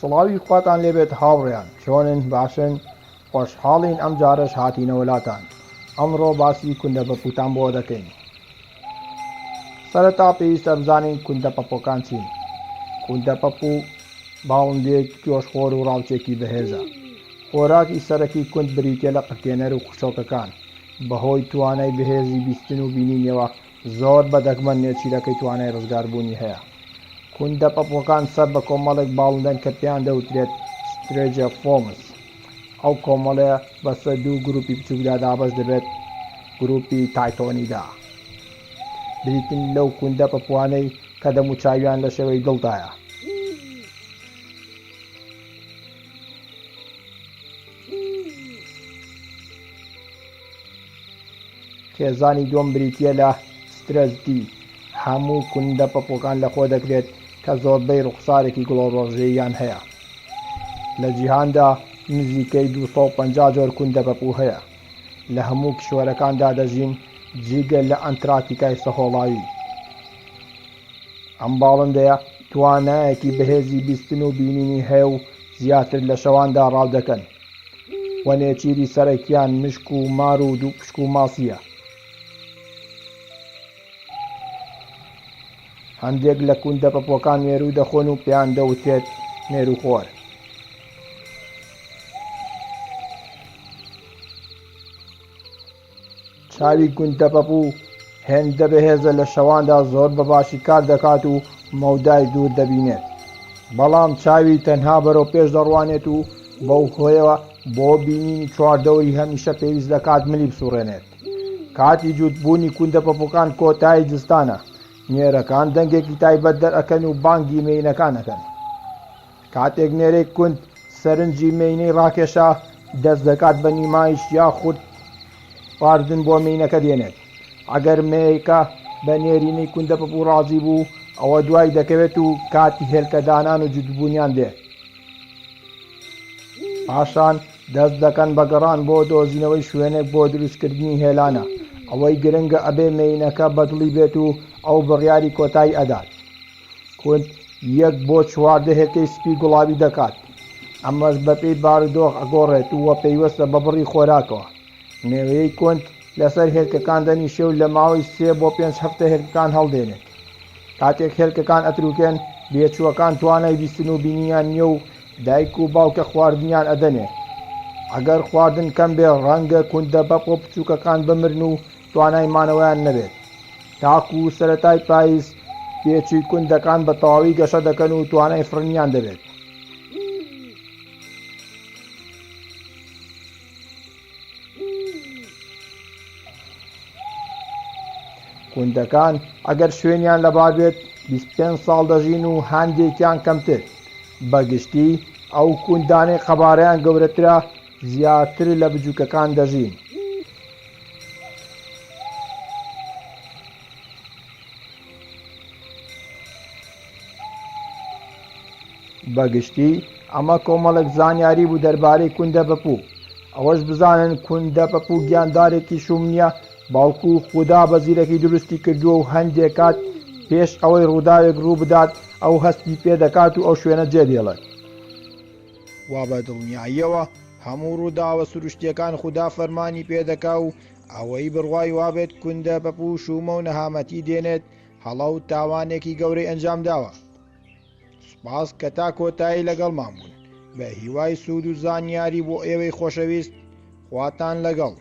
سڵاوی خواتان لێبێت هاوڕێیان چۆنن باشن خۆشحاڵین ئەم جارەش هاتینەوە لاتان ئەمڕۆ باسی کوندە پەپوتان بۆ دەکەین سەرەتا پێویستە بزانین کوندە پەپۆکان چین کوندە پەپوو باڵندەیەکی گۆشتخۆر و ڕاوچێکی بەهێزە خۆراکی سەرەکی کوند بریتیە لە قرتێنەر و خشۆکەکان بەهۆی توانای بەهێزی بیستن و بینینیەوە زۆر بە دەگمەن نێچیرەکەی توانای ڕزگاربوونی هەیە. کوندە پەپووەکان سەر بە کۆمەڵێک باڵندەن کە پێیان دەوترێت Strigiformes. ئەو کۆمەڵەیە بەسەر دوو گروپی بچووکدا دابەش دەبێت، گروپی Tytonidae بریتین لەو کوندە پەپووانەی کە دەموچاویان لە شێوەی دڵدایە. خێزانی دووەم بریتییە لە Strigidae، هەموو کوندە پەپووەکان لەخۆ دەگرێت کە زۆربەی ڕوخسارێکی گڵۆڕۆژەییان هەیە. لە جیهاندا نزیکەی 250 جۆر کوندە پەپوو هەیە. لە هەموو کیشوەرەکاندا دەژین جگە لە ئەنتراکتیکای سەهۆڵاوی. ئەم باڵندەیە توانایەکی بەهێزی بیستن و بینینی هەیە و زیاتر لە شەواندا ڕاو دەکەن. و نێچیری سەرەکیان مشک و مار و دووپشک و ماسییە. هەندێک لە کوندە پەپۆکان مێروو دەخۆن و پێیان دەوترێت مێرووخۆر. چاوی گوندەپەپوو هێندە بەهێزە لە شەواندا زۆر بە باشی کار دەکات و مەودای دوور دەبینێت، بەڵام چاوی تەنها بەرەو پێش دەڕوانێت و بەو هۆیەوە بۆ بینینی چواردەوری هەمیشە پێویست دەکات ملی بسوڕێنێت. کاتی جووتبوونی کوندەپەپووکان کۆتایی زستانە، نێرەکان دەنگێکی تایبەت دەرئەکەن و بانگی مێینەکان ئەکەن. کاتێک نێرەی کوند سەرنجی مێینەی ڕاکێشا، دەست دەکات بە نیمایش یاخود خواردن بۆ مێینەکە دێنێت. ئەگەر مێیەکە بە نێرینەی کوندەپەپوو ڕازی بوو، ئەوە دوای دەکەوێت و کاتی هێلکەدانان و جووتبوونیان دێ. پاشان دەست دەکەن بە گەڕان بۆ دۆزینەوەی شوێنێک بۆ دروستکردنی هێلانە. ئەوەی گرنگە ئەبێ مێینەکە بەدڵی بێت و ئەو بڕیاری کۆتایی ئەدات. کورد یەک بۆ 14 هێلکەی سپی گوڵاوی دەکات، ئەمەش بەپێی بارودۆخ ئەگۆڕێت و پەیوەستە بە بڕی خۆراکەوە. مێوەی کورد لەسەر هێلکەکان دەنیشێ و لە ماوەی سێ بۆ پێنج هەفتە هێلکەکان هەڵدێنێت. کاتێک هێلکەکان ئەتروکێن، بێچووەکان توانای بیستن و بینینیان نییە و دایک و باوکە خواردنیان ئەدەنێ. ئەگەر خواردن کەم بێ ڕەنگە کوندەپەپۆ بچووکەکان بمرن و توانای مانەوەیان نەبێت. تاکو سەرەتای پایز بێچووی کوندەکان بە تەواوی گەشە دەکەن و توانای فڕینیان دەبێت. کوندەکان ئەگەر شوێنیان لەبار بێت 25 ساڵ دەژین و هەندێکیان کەمتر. بە گشتی ئەو کوندانەی قەبارەیان گەورەترە زیاتر لە بجوکەکان دەژین. بە گشتی ئەمە کۆمەڵێک زانیاری بوو دەربارەی کوندە پەپوو. ئەوەش بزانن کوندە پەپوو گیاندارێکی شوم نییە بەڵکو خودا بە زیرەکی دروستی کردووە و هەندێک کات پێش ئەوەی ڕووداوێک ڕوو بدات ئەو هەستی پێ دەکات و ئەو شوێنە جێدێڵێت. وا بە دڵنیاییەوە هەموو ڕووداوە سروشتییەکان خودا فەرمانی پێ دەکا و ئەوەی بڕوای وابێت کوندە پەپوو شوومە و نەهامەتی دێنێت هەڵە و تاوانێکی گەورەی ئەنجام داوە. سوپاس کە تا کۆتایی لەگەڵمان بوون. بە هیوای سوود و زانیاری بۆ ئێوەی خۆشەویست، خواتان لەگەڵ.